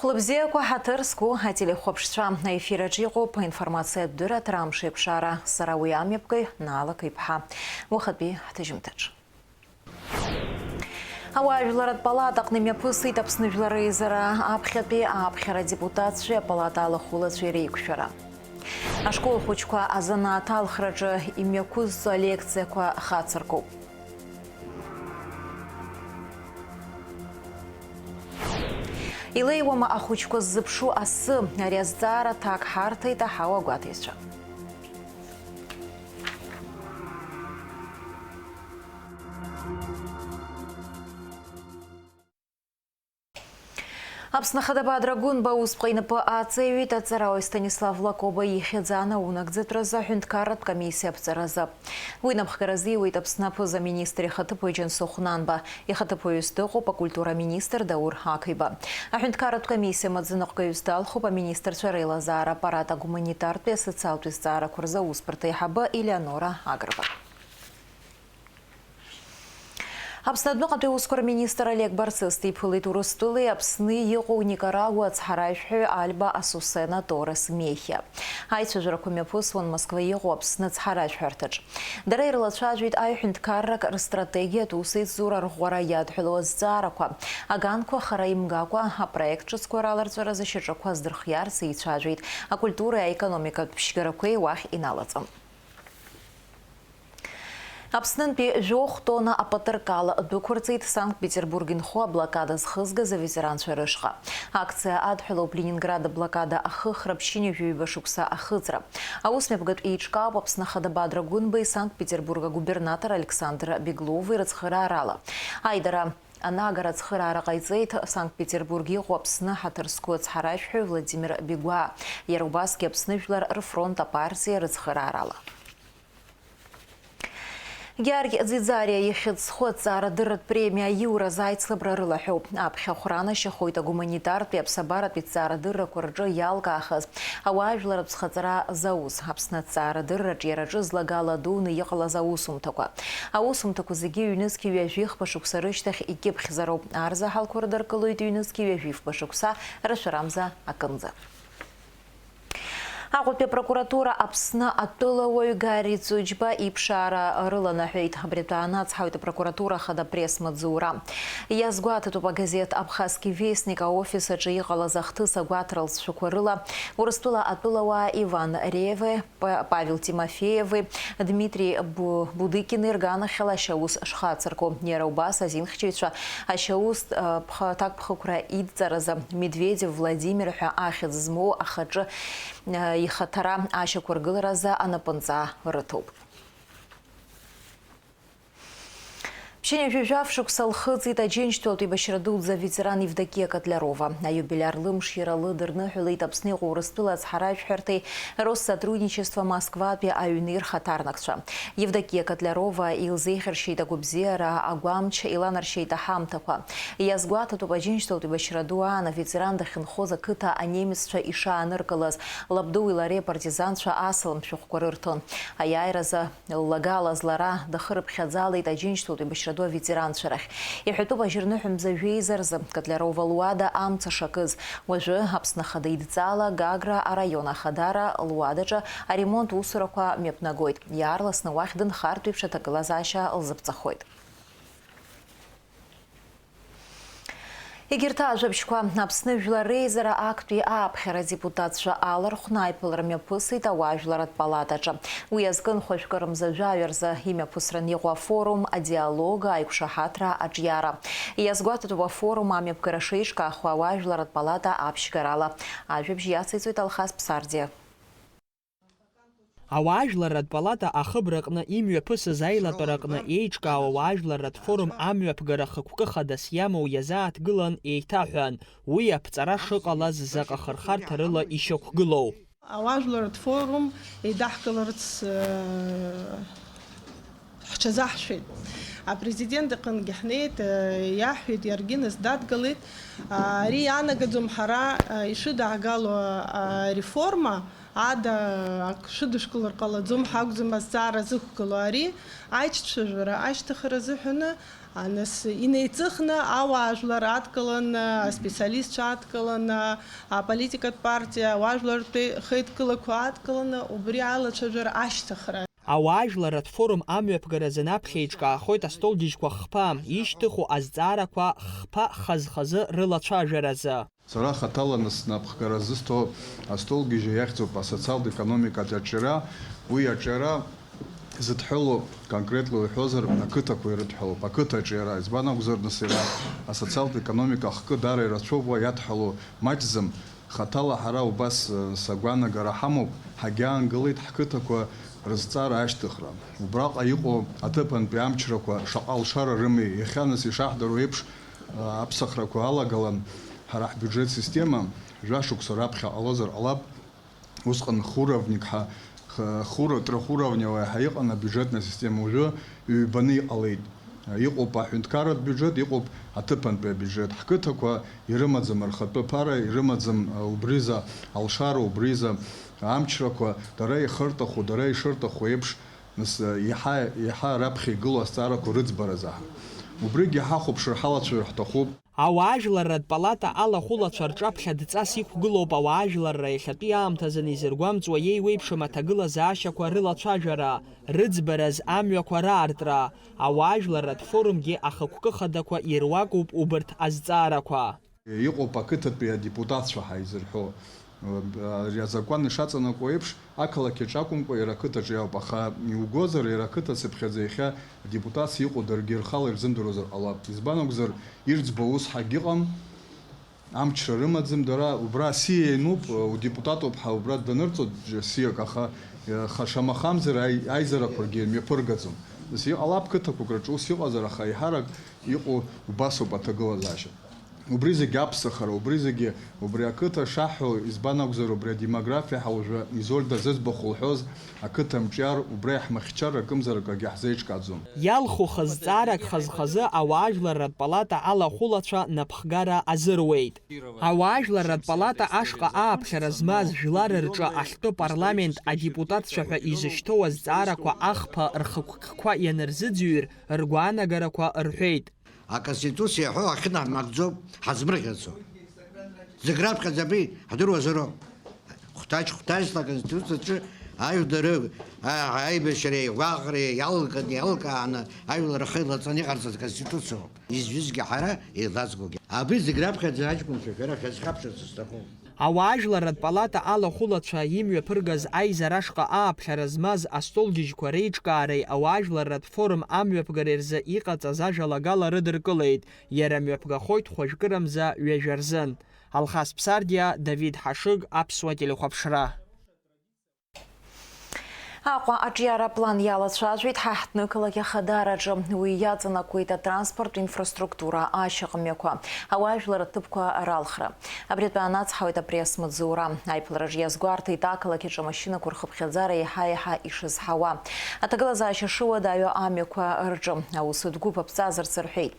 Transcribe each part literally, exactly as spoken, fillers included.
Хәлыбзиақәа, ҳаҭыр зқәу ателехәаԥшцәа, аефир аҿы иҟоуп аинформациатә дырраҭара Амшеиқәшара, сара уи амҩаԥгаҩ Наала Қыҩԥҳа. Уахатәи ҳҭыжьымҭаҿ. Ауаажәларратә палата аҟны имҩаԥысит Аԥсны Жәлар Реизара аԥхьатәи ааԥхьара адепутатцәеи апалата алахәылацәеи реиқәшәара. Ашкол хәыҷқәа азанааҭ алхраҿы имҩақәызҵо алекциақәа хацыркуп. Илеиуама ахәыҷқәа ззыԥшу асы? Ари азҵаара аҭак ҳарҭеит аҳауа гәаҭаҩцәа. Аԥсны Ахада Бадра Гәынба аусԥҟа инапы аҵаҩит аҵарауаҩ Станислав Лакоба ихьӡ анаунагӡатәразы аҳәынҭқарратә комиссиа аԥҵаразы. Уи напхгара азиуеит Аԥсны аԥыза-министр ихаҭыԥуаҩ Џьансыхә Нанба, ихаҭыԥуаҩыс дыҟоуп акультура министр Даур Ақыҩба. Аҳәынҭқарратә комиссиа амаӡаныҟәгаҩыс далхуп аминистрцәа реилазаара аппарат агуманитартәи асоциалтәи зҵаарақәа рзы аусбарҭа аиҳабы Елеонора Агрба. Аԥсны адәныҟатәи аусқәа рминистр Олег Барцыц диԥылеит Урыстәылеи Аԥсни иҟоу Никарагуа ацҳаражәҳәаҩ Альба Асусена Торес Мехиа. Аицәажәарақәа мҩаԥысуан Москва иҟоу Аԥсны ацҳаражәҳәарҭаҿ. Дара ирылацәажәеит аиҳәынҭқаррак рстратегиатә усеицура арӷәӷәара иадҳәалоу азҵаарақәа, аганқәа хара имгакәа апроект ҿыцқәа раларҵәаразы шьаҿақәа аздырхиарц еицәажәеит, акультуреи аекономикатә ԥшьгарақәеи уахь иналаҵон. Аԥснынтәи жәохә тонна апатыркал дәықәырҵеит Санкт-Петербург инхо аблокада зхызгаз аветеранцәа рышҟа. Акциа адҳәалоуп Ленинград аблокада ахыхра ԥшьынҩажәи ҩба шықәса ахыҵра. Аусмҩаԥгатә еиҿкаауп Аԥсны Ахада Бадра Гәынбеи Санкт-Петербург агубернатор Александр Беглови рыцхыраарала. Аидара анагара ацхыраара ҟаиҵеит Санкт-Петербург иҟоу Аԥсны ҳаҭыр зқәу ацҳаражәҳәаҩ Владимир Бегәаа, иара убасгьы Аԥсны Жәлар рфронт апартиа рыцхыраарала. Георги Ӡиӡариа ихьӡ зху аҭҵаарадырратә премиа аиуразы аицлабра рылаҳәоуп. Аԥхьахә ранашьахоит агуманитартәи аԥсабаратәи ҭҵаарадыррақәа рҿы иалкаахаз ауаажәларратә зхаҵара зауз, Аԥсны аҭҵаарадырра аҿиараҿы злагала дуны иҟалаз аусумҭақәа. Аусумҭақәа зегьы ҩнызқьи ҩажәи хԥа шықәса рышьҭахь икьыԥхьзароуп. Арзаҳалқәа рыдыркылоит ҩнызқьи ҩажәи фба шықәса рашәарамза акынӡа. Аҟәатәи апрокуратура Аԥсны атәылауаҩ Гарри Ҵәыџьба иԥшаара рыланаҳәеит. Абри атәы аанацҳауеит апрокуратура ахада апресс-маҵзура. Иазгәаҭатәуп агазеҭ Абхазский вестник аофис аҿы иҟалаз ахҭыс агәаҭара лҵшәақәа рыла Урыстәыла атәылауаа Иван Реве, Па-, Павел Тимофееви Дмитрий Бу-, Будыкини рганахьала ашьаус шхацырку. Иара убас азинхьчаҩцәа ашьаус, э, ԥха-, ҭакԥхықәра идҵаразы Медведев Владимир ҳәа ахьӡ змоу ахаҿы, э, ихаҭара ашьақәыргыларазы анапынҵа рыҭоуп. Ԥшьынҩажәи жәаф шықәса лхыҵит Аџьынџьтәылатә еибашьра дуӡӡа аветеран Евдокиа Котлярова. Аиубилиар лымшира лыдырныҳәалеит Аԥсны иҟоу Урыстәыла ацҳаражәҳәарҭеи Россотрудничество Москватәи аҩны ирхаҭарнакцәа. Евдокиа Котлярова илзеиӷьаршьеит агәабзиара, агәамч, иланаршьеит аҳамҭақәа. Иазгәаҭатәуп Аџьынџьтәылатә еибашьра ду аан аветеран дахьынхоз ақыҭа анемеццәа ишааныркылаз, лабдуи лареи апартизанцәа асалам шәҟәқәа рырҭон. Аиааиразы ллагалаз лара дахырыԥхьаӡалеит Аџьынџьтәылатә еибашьра ду аветеранцәа рахь. Иҳәатәуп ажьырныҳәа мза жәеиза рзы Котлярова луада амца шакыз. Уажәы Аԥсны Ахада идҵала Гагра араион Ахадара луадаҿы аремонт усурақәа мҩаԥнагоит. Иаарласны уахь дынхартә еиԥш аҭагылазаашьа лзыԥҵахоит. Егьырҭ ажәабжьқәа. Аԥсны Жәлар Реизара актәи ааԥхьара адепутатцәа алархәны аиԥылара мҩаԥысит ауаажәларратә палатаҿы. Уи азкын хәажәкы рымза жәаҩа рзы имҩаԥысран иҟоу афорум, адиалог, аиқәшаҳаҭра, аҿиара. Иазгәаҭатәуп афорум амҩаԥгара шеиҿкаахо ауаажәларратә палата аԥшьгарала. Ажәабжь иациҵоит Алхас Ԥсардиа. Ауаажәларратә палата ахыбраҟны имҩаԥысыз аилатәараҟны еиҿкаау ауаажәларратә форум амҩаԥгара хықәкы хадас иамоу иазааҭгылан еиҭаҳәан, уи аԥҵара шыҟалаз заҟа хырхарҭа рыла ишьақәгылоу. Ауаажәларратә форум еидаҳкыларц, э, ҳҽазаҳшәеит. Апрезидент иҟынгьы ҳнеит, э, иаҳҳәеит, иаргьы нас дадгылеит. Ари иаанагаӡом ҳара, э, ишыдаагалоу, э, ареформа ада ак шәыдышәкылар ҟалаӡом ҳәа акәӡам азҵаара зықәгылоу. Ари аиҿцәажәара ашьҭыхра азыҳәаны Нас инеиҵыхны ауаажәлар адкыланы, аспециалистцәа адкыланы, аполитикатә партиа, ауаажәлартәи хеидкылақәа адкыланы, убри алацәажәара ашьҭыхра. Ауаажәларратә форум амҩаԥгаразы наԥхьа еиҿкаахоит астолгьежьқәа хԥа, ишьҭыху азҵаарақәа хԥа хаз-хазы рылацәажәаразы. Сара хаҭала нас напхгара зысҭо астолгьежьы иахьӡуп асоциалтә економикатә аҿиара. Уи аҿиара зыдҳәалоу, конкретла уҳәозар, ақыҭақәа ирыдҳәалоуп, ақыҭа аҿиара. Избан акәзар, нас иара асоциалтә економика ахкы дара ирацәоуп, уа иадҳәалоу маҷӡам. Хаҭала ҳара убас, э, сагәанагара ҳамоуп, ҳагьаангылеит ҳқыҭақәа рызҵаара ашьҭыхра. Убраҟа иҟоу аҭыԥантәи амчрақәа шаҟа алшара рымеи, иахьа нас ишаҳдыруа еиԥш, э, аԥсахрақәа алагалан, ҳара ҳбиуџьет система жәашықәса раԥхьа ҟалозар ҟалап, усҟан хуравник ҳа, х-, хура-, трёхуровневая ҳәа иҟан абиуџьетная система, уажәы ҩбаны иҟалеит. Иҟоуп аҳәынҭқарратә биуџьет, иҟоуп аҭыԥантәи абиуџьет. Ҳқыҭақәа ирымаӡам рхатәы ԥара, ирымаӡам, а, убриза алшара, убриза амчрақәа, дара ихырҭаху, дара ишырҭаху еиԥш, нас, а, иаҳа, иаҳа раԥхьа игылоу азҵаарақәа рыӡбаразы ҳа. Убригьы ҳахәаԥшыр, ҳалацәажәар ҳҭахуп. Ауаажәларратә палата алахәылацәа рҿаԥхьа дҵас иқәгылоуп ауаажәларра иахьатәи аамҭазын изыргәамҵуа иеиуеиԥшым аҭагылазаашьақәа рылацәажәара, рыӡбараз амҩақәа раартра. Ауаажәларратә форумгьы ахықәкы хадақәа ируакуп убарҭ азҵаарақәа. Иҟоуп ақыҭатәи адепутатцәа ҳәа изырҳәо. Ари азакәан ишаҵанакуа еиԥш, ақалақь аҿы акәымкәа, иара ақыҭаҿы иауп, аха иугозар, иара ақыҭацыԥхьаӡа иахьа адепутатс иҟоу даргьы рхала ирзымдыруазар ҟалап. Избан акәзар, ирӡбо ус ҳагьыҟам, амчра рымаӡам дара, убра асиа иануп, удепутатуп ҳәа убра данырҵоит џьа-, сиак, аха, э, ха-, шамахамзар аи-, аизарақәагьы мҩаԥыргаӡом. Нас иҟалап қыҭақәак рҿы ус иҟазар, аха еиҳарак иҟоу убасоуп аҭагылазаашьа. Убри зегьы аԥсахара, убри зегьы, убри ақыҭа шаҳҳәо, избан акәзар, убри адемографиа ҳәа уажәы Изольда зыӡбахә лҳәоз ақыҭа мҿиар, убра иаҳмыхьчар акымзарак акгьы ҳзеиҿкааӡом. Иалху хызҵаарак хаз-хазы ауаажәларратә палата алахәылацәа напхгара азыруеит. Ауаажәларратә палата ашҟа ааԥхьара змаз жәлар рҿы ахьтәы парламент адепутатцәа ҳәа изышьҭоу азҵаарақәа ахԥа рхықәкқәа ианырзыӡҩр, ргәаанагарақәа рҳәеит. Аконституциа иаҳәо ахьынаҳмагӡо ҳазмырӷьацо. Зегь раԥхьаӡа абри ҳдыруазароуп. Хәҭаҷ-хәҭаҷла аконституциаҿы ажәлар, а-, аибашьреи агәаҟреи иалганы, иалкааны ажәлар рхы еилаҵаны иҟарҵаз аконституциоуп. Изҩызгьы ҳара еилазгогьы. Абри зегь раԥхьаӡа аҷкәынцәа шәара шәазхьаԥшырц сҭахуп. Ауаажәларратә палата алахәылацәа имҩаԥыргаз аизара ашҟа ааԥхьара змаз астолгьежьқәа реиҿкаареи ауаажәларратә форум амҩаԥгареи рзы иҟаҵаз ажәалагала рыдыркылеит, иара мҩаԥгахоит хәажәкырамза ҩажәа рзын. Алхас Ԥсардиа, Давид Ҳашыг, Аԥсуа телехәаԥшра. Аҟәа аҿиара аплан иалацәажәеит ҳаҳҭнықалақь Ахадаараҿы. Уи иаҵанакуеит атранспорттә инфраструктура, ашьаҟамҩақәа, ауаажәлар аҭыԥқәа ралхра. Абри атәы анацҳауеит апресс-маҵзура. Аиԥылараҿы иазгәарҭеит ақалақь аҿы амашьынақәа рхыԥхьаӡара еиҳа-еиҳа ишызҳауа. Аҭагылазаашьа шыуадаҩу амҩақәа рҿы аус дгәыԥ аԥҵазарц рҳәеит.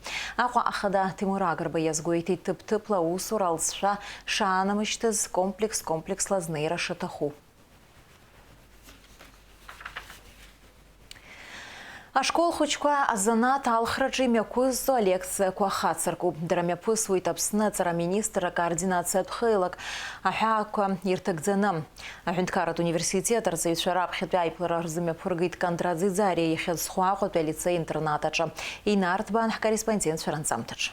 Аҟәа ахада Ҭемур Агрба иазгәеиҭеит ҭыԥ-ҭыԥла аусура алҵшәа шаанамышьҭыз, комплекс-комплексла азнеира шаҭаху. Ашкол хәыҷқәа азанааҭ алхраҿы имҩаԥысҵо алекциақәа хацыркуп. Дара мҩаԥысуеит Аԥсны аҵара аминистр акоординациатә хеилак аҳәаақәа ирҭагӡаны. Аҳәынҭқарратә университет арҵаҩцәа раԥхьатәи аиԥылара рзымҩаԥыргеит Кондрат Ӡиӡариа ихьӡ зху Аҟәатәи алицеи-интернат аҿы. Инарҭбаан ҳкорреспондентцәа ранҵамҭаҿы.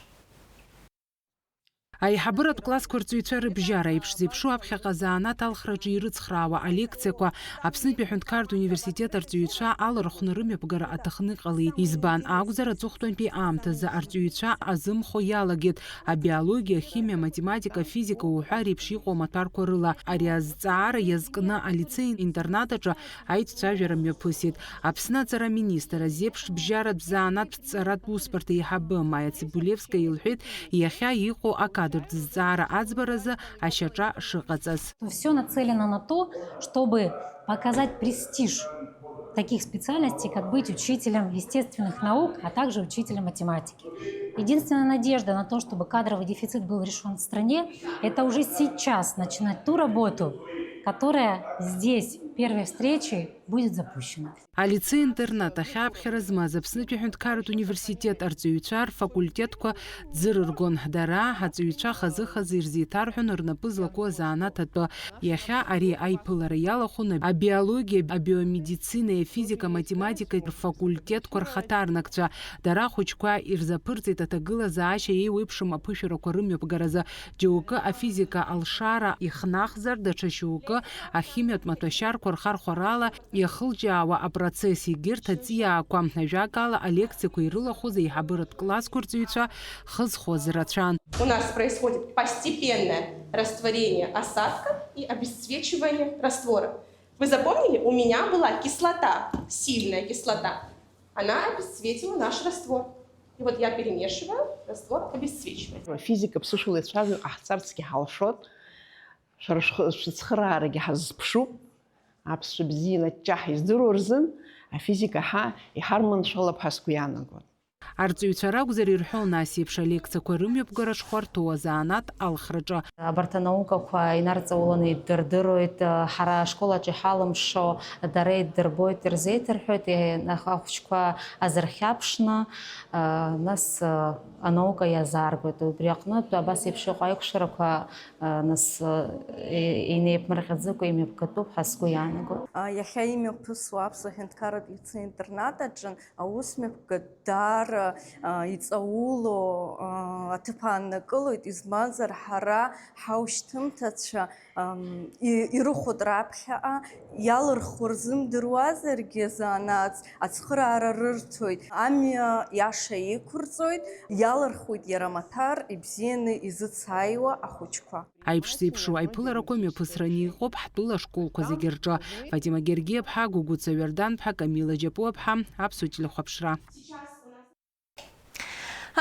Аиҳабыратә классқәа рҵаҩцәа рыбжьара еиԥш зеиԥшу аԥхьаҟа азанааҭ алхраҿы ирыцхраауа алекциақәа Аԥснытәи аҳәынҭқарратә университет арҵаҩцәа алархәны рымҩаԥгара аҭахны иҟалеит. Избан акәзар, аҵыхәтәантәи аамҭазы арҵаҩцәа азымхо иалагеит абиологиа, ахимиа, аматематика, афизика уҳәа реиԥш иҟоу амаҭәарқәа рыла. Ари азҵаара иазкны алицеи-интернат аҿы аицәажәара мҩаԥысит. Аԥсны аҵара аминистр азеиԥш бжьаратә занааҭтә ҵаратә усбарҭа аиҳабы Маиа Цыбулевскаиа илҳәеит, иахьа иҟоу акадртә зҵаара аӡбаразы ашьаҿа шыҟаҵаз. Всё нацелено на то, чтобы показать престиж таких специальностей, как быть учителем естественных наук, а также учителем математики. Единственная надежда на то, чтобы кадровый дефицит был решён в стране, это уже сейчас начинать ту работу, которая здесь Первой встречей будет запущено. Алицеи-интернат ахь аԥхьара змаз Аԥснытәи аҳәынҭқарратә университет арҵаҩцәа рфакультетқәа ӡырыргон. Дара, аҵаҩцәа хазы-хазы ирзеиҭарҳәон рнапы злаку азанааҭ атәы. Иахьа ари аиԥылара иалахәын абиологиа, абиомедицинеи афизика-математикатә рфакультетқәа рхаҭарнакцәа. Дара ахәыҷқәа ирзаԥырҵеит аҭагылазаашьа еиуеиԥшым аԥышәарақәа рымҩаԥгаразы. Џьоукы афизика алшара ихнахзар, даҽа шьоукы ахимиатә маҭәашьарқәа рхархәарала иахылҿиаауа апроцесс, егьырҭ аҵиаақәа. Ажәакала, алекциақәа ирылахәыз аиҳабыратә классқәа рҵаҩцәа хызхуаз рацәан. У нас происходит постепенное растворение осадка и обесцвечивание раствора. Вы запомнили? У меня была кислота, сильная кислота. Она обесцветила наш раствор. И вот я перемешиваю, раствор обесцвечивается. Афизика ԥсышәала ицәажәо ҟаҳҵарцгьы ҳалшоит. Шәара шәхы-, шәыцхыраарагьы ҳазԥшуп. Аԥсшәа бзиа инаҷҷаҳа издыруа рзын афизика ҳа иҳарманшәалап ҳәа сгәы иаанагоит. Арҵаҩцәа ракәзар ирҳәон ас еиԥш алекциақәа рымҩаԥгара шхәарҭоу азанааҭ алхраҿы. Абарҭ анаукақәа инарҵауланы иддырдыруеит, ҳара ашкол аҿы иҳалымшо дара иддырбоит, ирзеиҭарҳәоит, ахәыҷқәа азырхьаԥшны, нас анаука иазааргоит. Убри аҟнытә абас еиԥш иҟоу аиқәшәарақәа нас инеиԥмырҟьаӡакәа имҩаԥгатәуп ҳәа сгәы иаанагоит. Иахьа имҩаԥысуа аԥсуа ҳәынҭқарратә лицеи-интернат аҿы аусмҩаԥгатә даара иҵаулоу аҭыԥ ааннакылоит, избанзар ҳара ҳаушьҭымҭацәа ирыхәоит раԥхьаҟа, иалырхуа рзымдыруазаргьы, занааҭс ацхыраара рырҭоит, амҩа иаша иқәырҵоит, иалырхуеит иара амаҭәар ибзианы изыцааиуа ахәыҷқәа. Аиԥш зеиԥшу аиԥыларақәа мҩаԥысраны иҟоуп ҳтәыла ашколқәа зегьы рҿы. Фатима Гергиаԥҳа, Гәыгәыца Ҩардан-ԥҳа, Камила Џьапуаԥҳа, Аԥсуа телехәаԥшра.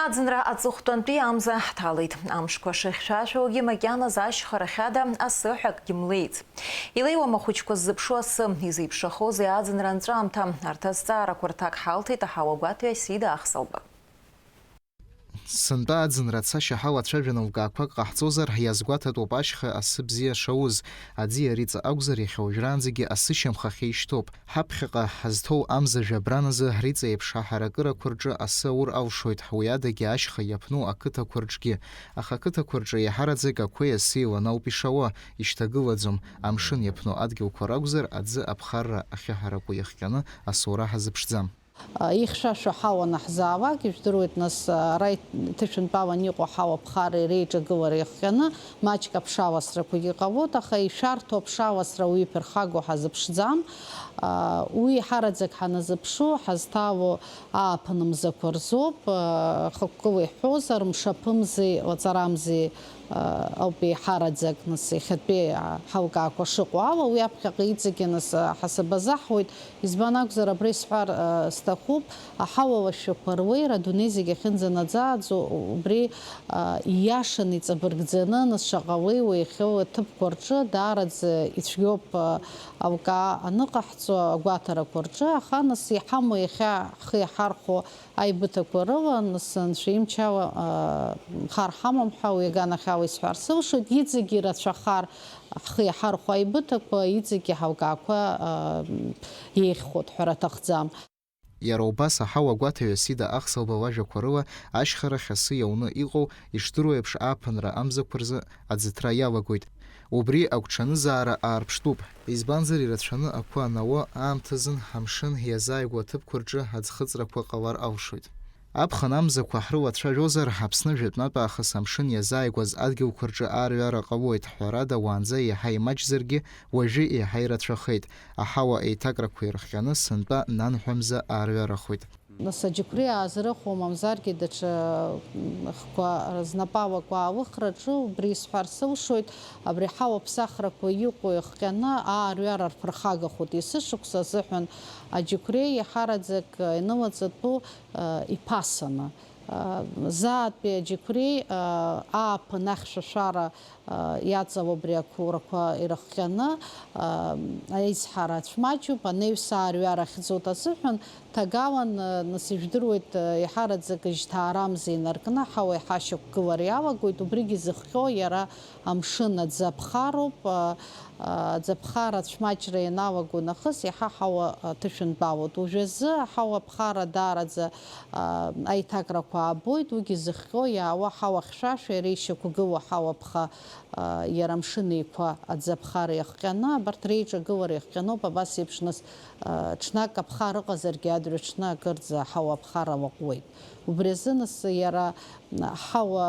Аӡынра аҵыхәтәантәи амза ҳҭалеит. Амшқәа шыхьшәашәоугьы макьаназ ашьхарахьада асы ҳәа акгьы млеиц. Илеиуам ахәыҷқәа ззыԥшу асы, изеиԥшрахозеи аӡынра анҵәамҭа? Арҭ азҵаарақәа рҭак ҳалҭеит аҳауа гәаҭаҩ Сида Ахсалба. Сынтәа аӡынра ацашьа ҳалацәажәан лкаақәак ҟаҳҵозар, иазгәаҭатәуп ашьха асы бзиа шауз. Аӡиа Риҵа акәзар, иахьа уажәраанӡагьы асы шьамхахьы ишьҭоуп. Ҳаԥхьаҟа ҳазҭоу амза жәабран азы Риҵа еиԥш аҳаракырақәа рҿы асы аур алшоит, уи адагьы ашьха иаԥну ақыҭақәа рҿгьы. Аха ақыҭақәа рҿы иаҳараӡак ақәеи аси еиланы ауп ишауа, ишьҭагылаӡом. Амшын иаԥну адгьылқәа ракәзар, аӡы аԥхарра ахьаҳараку иахҟьаны асоура ҳазыԥшӡам. Ихьшәашәо ҳауа анаҳзаалак, ижәдыруеит, нас, ара иҭышәынтәалан иҟоу ҳауа ԥхарреи реиҿагылареи иахҟьаны маҷк аԥшаласрақәагьы ҟалоит, аха ишәарҭоу аԥшаласра уаҩы иԥырхагоу ҳазыԥшӡам. Уи ҳараӡак ҳаназыԥшу, ҳазҭало ааԥын мзақәа рзоуп, хықәкыла иҳәозар, мшаԥымзи лаҵарамзи ауп еиҳараӡак, нас, иахьатәи ҳалкаақәа шыҟоу ала, уи аԥхьаҟа иҵегьы, нас, ҳасаб азаҳуеит. Избан акәзар, абра исҳәар, э, сҭахуп, аҳауа лашәақәа руеира адунеи зегь ахьынӡанаӡааӡо, убри, э, ииашаны иҵабыргӡаны, нас шаҟа леиуа иахьоу аҭыԥқәа рҿы даараӡа ицәгьоуп, э, алкаа аныҟаҳҵо агәаҭарақәа рҿы, аха нас иҳамоу иахьа ҳхы иаҳархәо аибыҭақәа рыла, нас, анцәа имчала, э, хар ҳамам ҳәа уи аганахьала исҳәар сылшоит, иҵегьы ирацәахар, ҳхы иаҳархәо аибыҭақәа иҵегьы ҳалкаақәа, аа, иеиӷьхоит ҳәара аҭахӡам. Иара убас аҳауа гәаҭаҩы Сида Ахсалба лажәақәа рыла, ашьхарахь асы иауны иҟоу, ишдыруа еиԥш, ааԥынра амзақәа рзы аӡыҭра иалагоит. Убри агәҽанызаара аарԥштәуп, избанзар, ирацәаны ақәа анауа аамҭазын амшын иазааигәоу аҭыԥқәа рҿы аӡхыҵрақәа ҟалар алшоит. Аԥхын амзақәа ҳрылацәажәозар, Аԥсны жәытәнатә аахыс амшын иазааигәаз адгьылқәа рҿы аарҩара ҟалоит, ҳәарада, уаанӡа еиҳа имаҷзаргьы, уажәы еиҳа ирацәахеит. Аҳауа еиҭакрақәа ирыхҟьаны сынтәа нанҳәа мза аарҩарахоит. Нас аџьықәреи аазрыхуа, мамзаргьы даҽа, м, хқәа рызнапалақәа аалыхраҿы, убри исҳәар сылшоит, абри ҳауа ԥсахрақәа иҟоу ихҟьаны аарҩара рԥырхагахоит. Есышықәса азыҳәан аџьықәреи иаҳараӡак инылаҵатәу, э, иԥасаны, Заатәи аџьықәреи ааԥын ахьшәашәара иаҵоу абри ақәурақәа ирыхҟьаны аизҳара ацәмаҷуп, анаҩс аарҩара ахьӡоит азыҳәан, ҭагауан, нас ижәдыруеит, еиҳараӡак жьҭаарамза инаркны аҳауа еиҳа ашьақәгылара иалагоит, убригьы зыхҟьо иара амшын аӡы аԥхароуп. Аӡы аԥхара ацәмаҷра ианалаго нахыс еиҳа аҳауа ҭышәынтәалоит. Уажәазы аҳауа аԥхара даараӡа аиҭакрақәа аабоит, уигьы зыхҟьо иаауа аҳауа хьшәашәа, иара ишьақәгылоу аҳауа ԥха, иара амшын еиқәа аӡы аԥхара иахҟьаны, абарҭ реиҿагылара иахҟьаноуп, абас еиԥш нас, ҽнак аԥхара ыҟазаргьы адырҩаҽны акырӡа аҳауа аԥхара лаҟәуеит. Убри азы нас иара аҳауа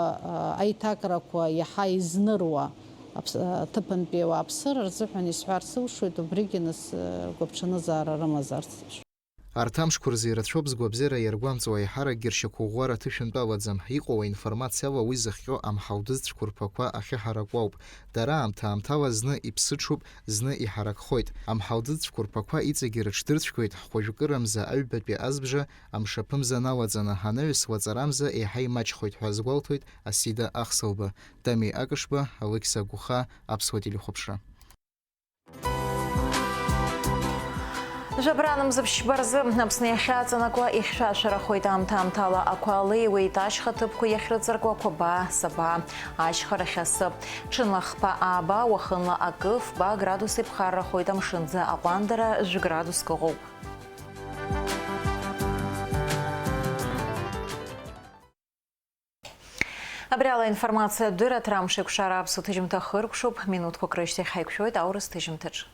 аиҭакрақәа иаҳа изныруа аԥс-, аҭыԥантәи ауааԥсыра рзыҳәан исҳәар сылшоит, убригьы нас ргәаԥҽанызаара рымазарц. Арҭ амшқәа рзы ирацәоуп згәабзиара иаргәамҵуа, еиҳаракгьы ршьақәыӷәӷәара ҭышәынтәалаӡам. Иҟоу аинформациала уи зыхҟьо амҳалдыз цәқәырԥақәа ахьыҳаракуа ауп. Дара аамҭа-аамҭала зны иԥсыҽуп, зны иҳаракхоит. Амҳалдыз цәқәырԥақәа иҵегьы рыҽдырцәгоит, хәажәкырамза аҩбатәи азбжа амшаԥымза налаҵаны, анаҩс лаҵарамза еиҳа имаҷхоит ҳәа азгәалҭоит Асида Ахсылба. Дамеи Акышба, Алықьса Гәыха, Аԥсуа телехәаԥшра. Жәабран мзаԥшьба рзы Аԥсны иахьаҵанакуа ихьшәашәарахоит аамҭа-аамҭала ақәа леиуеит, ашьха ҭыԥқәа иахьрыҵаркуа ақәаба, саба, ашьхарахь асы. Ҽынла хԥа ааба, уахынла акы, фба градус иԥхаррахоит амшынӡа аҟәандара, жәградуск ыҟоуп. Абри ала аинформациатә дырраҭара амш еиқәшара аԥсуа ҭыжьымҭа хыркәшоуп, минуҭқәак рышьҭахь ҳаиқәшәоит аурыс ҭыжьымҭаҿы.